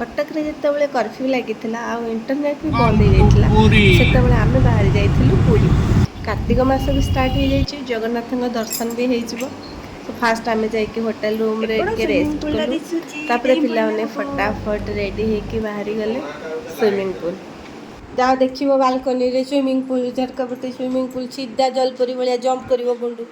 କଟକରେ ଯେତେବେଳେ କର୍ଫ୍ୟୁ ଲାଗିଥିଲା ଆଉ ଇଣ୍ଟରନେଟ୍ ବି ବନ୍ଦ ହେଇଯାଇଥିଲା, ପୁରୀ। ସେତେବେଳେ ଆମେ ବାହାରି ଯାଇଥିଲୁ ପୁରୀ। କାର୍ତ୍ତିକ ମାସ ବି ଷ୍ଟାର୍ଟ ହେଇଯାଇଛି, ଜଗନ୍ନାଥଙ୍କ ଦର୍ଶନ ବି ହେଇଯିବ। ତ ଫାଷ୍ଟ ଆମେ ଯାଇକି ହୋଟେଲ ରୁମ୍ରେ ଟିକେ ରେଷ୍ଟ କଲୁ। ତାପରେ ପିଲାମାନେ ଫଟାଫଟ ରେଡ଼ି ହେଇକି ବାହାରି ଗଲେ ସୁଇମିଂ ପୁଲ୍। ଯାଅ, ଦେଖିବ ବାଲକୋନିରେ ସୁଇମିଂ ପୁଲ୍, ଝରକା ପଟେ ସୁଇମିଂ ପୁଲ୍। ସିଧା ଜଲପରି ଭଳିଆ ଜମ୍ପ କରିବ ଗୁଣ୍ଡୁ।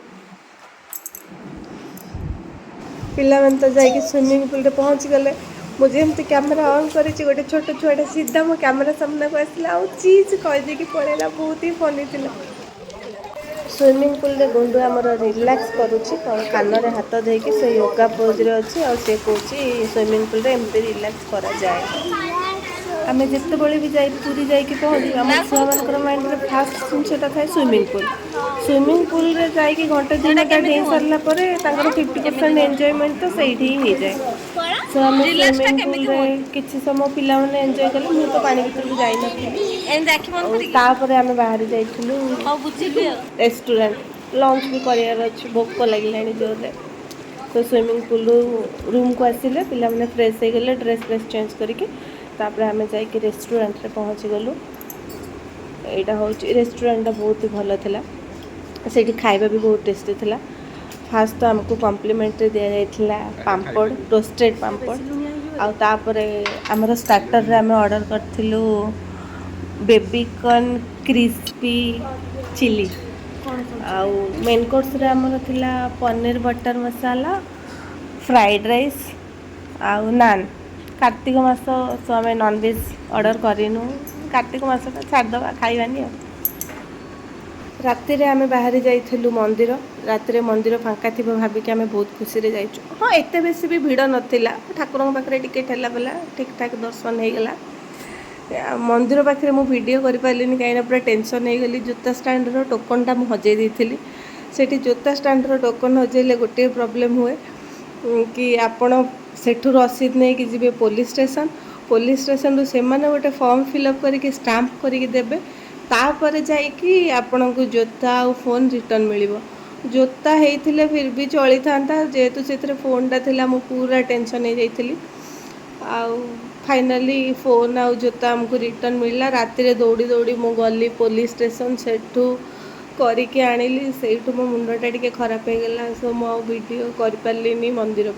ପିଲାମାନେ ତ ଯାଇକି ସୁଇମିଂ ପୁଲ୍ରେ ପହଞ୍ଚିଗଲେ। ମୁଁ ଯେମିତି କ୍ୟାମେରା ଅନ୍ କରିଛି, ଗୋଟେ ଛୋଟ ଛୁଆଟା ସିଧା ମୋ କ୍ୟାମେରା ସାମ୍ନାକୁ ଆସିଲା ଆଉ ଚିଜ୍ କହିଦେଇକି ପଳେଇଲା। ବହୁତ ହି ଫନି ଥିଲା। ସୁଇମିଂ ପୁଲ୍ରେ ଗୁଣ୍ଡୁ ଆମର ରିଲାକ୍ସ କରୁଛି। କ'ଣ କାନରେ ହାତ ଦେଇକି ସେ ୟୋଗା ପୋଜ୍ରେ ଅଛି ଆଉ ସେ କହୁଛି, ସୁଇମିଂ ପୁଲ୍ରେ ଏମିତି ରିଲାକ୍ସ କରାଯାଏ। ଆମେ ଯେତେବେଳେ ବି ଯାଇ ପୁରୀ ଯାଇକି ପହଞ୍ଚୁ, ଆମ ଛୁଆମାନଙ୍କର ମାଇଣ୍ଡରେ ଫାଷ୍ଟ ଜିନିଷଟା ଥାଏ ସୁଇମିଂ ପୁଲ୍। ସୁଇମିଂ ପୁଲ୍ରେ ଯାଇକି ଘଣ୍ଟେ 2 ଘଣ୍ଟା ଡେଇଁ ସାରିଲା ପରେ ତାଙ୍କର 50% ଏନ୍ଜୟମେଣ୍ଟ ତ ସେଇଠି ହିଁ ହେଇଯାଏ। ସୋ ଆମେ ସୁଇମିଂ ପୁଲ୍ରେ କିଛି ସମୟ ପିଲାମାନେ ଏନ୍ଜୟ କଲେ। ମୁଁ ତ ପାଣି ଭିତରକୁ ଯାଇନଥିଲି। ଏମିତି ଆଖି ବନ୍ଦ ଆଉ କରିକି। ତାପରେ ଆମେ ବାହାରି ଯାଇଥିଲୁ ହଉ, ବୁଝିଲି ଆଉ। ରେଷ୍ଟୁରାଣ୍ଟ। ଲଞ୍ଚ ବି କରିବାର ଅଛି, ଭୋକ ଲାଗିଲାଣି ଜୋରରେ। ତ ସୁଇମିଂ ପୁଲ୍ରୁ ରୁମ୍କୁ ଆସିଲେ, ପିଲାମାନେ ଫ୍ରେଶ୍ ହେଇଗଲେ ଡ୍ରେସ୍ ଫ୍ରେସ୍ ଚେଞ୍ଜ କରିକି। ତାପରେ ଆମେ ଯାଇକି ରେଷ୍ଟୁରାଣ୍ଟରେ ପହଞ୍ଚିଗଲୁ। ଏଇଟା ହେଉଛି ରେଷ୍ଟୁରାଣ୍ଟଟା, ବହୁତ ହି ଭଲ ଥିଲା। ସେଇଠି ଖାଇବା ବି ବହୁତ ଟେଷ୍ଟି ଥିଲା। ଫାଷ୍ଟ ତ ଆମକୁ କମ୍ପ୍ଲିମେଣ୍ଟରେ ଦିଆଯାଇଥିଲା ପାମ୍ପଡ଼, ରୋଷ୍ଟେଡ଼ ପାମ୍ପଡ଼। ଆଉ ତାପରେ ଆମର ଷ୍ଟାର୍ଟରରେ ଆମେ ଅର୍ଡ଼ର କରିଥିଲୁ ବେବିକର୍ନ କ୍ରିସ୍ପି ଚିଲି। ଆଉ ମେନ୍ କୋର୍ସରେ ଆମର ଥିଲା paneer butter masala, fried rice ଆଉ ନାନ୍। କାର୍ତ୍ତିକ ମାସ, ତ ଆମେ ନନଭେଜ୍ ଅର୍ଡ଼ର କରିନୁ। କାର୍ତ୍ତିକ ମାସଟା ଛାଡ଼ିଦେବା, ଖାଇବାନି। ଆଉ ରାତିରେ ଆମେ ବାହାରି ଯାଇଥିଲୁ ମନ୍ଦିର। ରାତିରେ ମନ୍ଦିର ଫାଙ୍କା ଥିବ ଭାବିକି ଆମେ ବହୁତ ଖୁସିରେ ଯାଇଛୁ। ହଁ, ଏତେ ବେଶୀ ବି ଭିଡ଼ ନଥିଲା। ଠାକୁରଙ୍କ ପାଖରେ ଟିକେ ଠେଲା ପେଲା, ଠିକ୍ ଠାକ୍ ଦର୍ଶନ ହେଇଗଲା। ଆଉ ମନ୍ଦିର ପାଖରେ ମୁଁ ଭିଡ଼ିଓ କରିପାରିଲିନି, କାହିଁକିନା ପୁରା ଟେନସନ୍ ହେଇଗଲି। ଜୋତା ଷ୍ଟାଣ୍ଡର ଟୋକନଟା ମୁଁ ହଜେଇ ଦେଇଥିଲି ସେଠି। ଜୋତା ଷ୍ଟାଣ୍ଡର ଟୋକନ ହଜେଇଲେ ଗୋଟିଏ ପ୍ରୋବ୍ଲେମ୍ ହୁଏ କି ଆପଣ ସେଠୁ ରସିଦ ନେଇକି ଯିବେ ପୋଲିସ ଷ୍ଟେସନ। ପୋଲିସ ଷ୍ଟେସନରୁ ସେମାନେ ଗୋଟେ ଫର୍ମ ଫିଲ୍ଅପ୍ କରିକି ଷ୍ଟାମ୍ପ କରିକି ଦେବେ, ତାପରେ ଯାଇକି ଆପଣଙ୍କୁ ଜୋତା ଆଉ ଫୋନ୍ ରିଟର୍ନ ମିଳିବ। ଜୋତା ହେଇଥିଲେ ଫିର୍ ବି ଚଳିଥାନ୍ତା, ଯେହେତୁ ସେଥିରେ ଫୋନ୍ଟା ଥିଲା, ମୁଁ ପୁରା ଟେନସନ୍ ହେଇଯାଇଥିଲି। ଆଉ ଫାଇନାଲି ଫୋନ୍ ଆଉ ଜୋତା ଆମକୁ ରିଟର୍ନ ମିଳିଲା। ରାତିରେ ଦୌଡ଼ି ଦୌଡ଼ି ମୁଁ ଗଲି ପୋଲିସ ଷ୍ଟେସନ, ସେଠୁ କରିକି ଆଣିଲି। ସେଇଠୁ ମୋ ମୁଣ୍ଡଟା ଟିକେ ଖରାପ ହେଇଗଲା। ସୋ ମୁଁ ଆଉ ଭିଡ଼ିଓ କରିପାରିଲିନି ମନ୍ଦିର ପାଖରେ।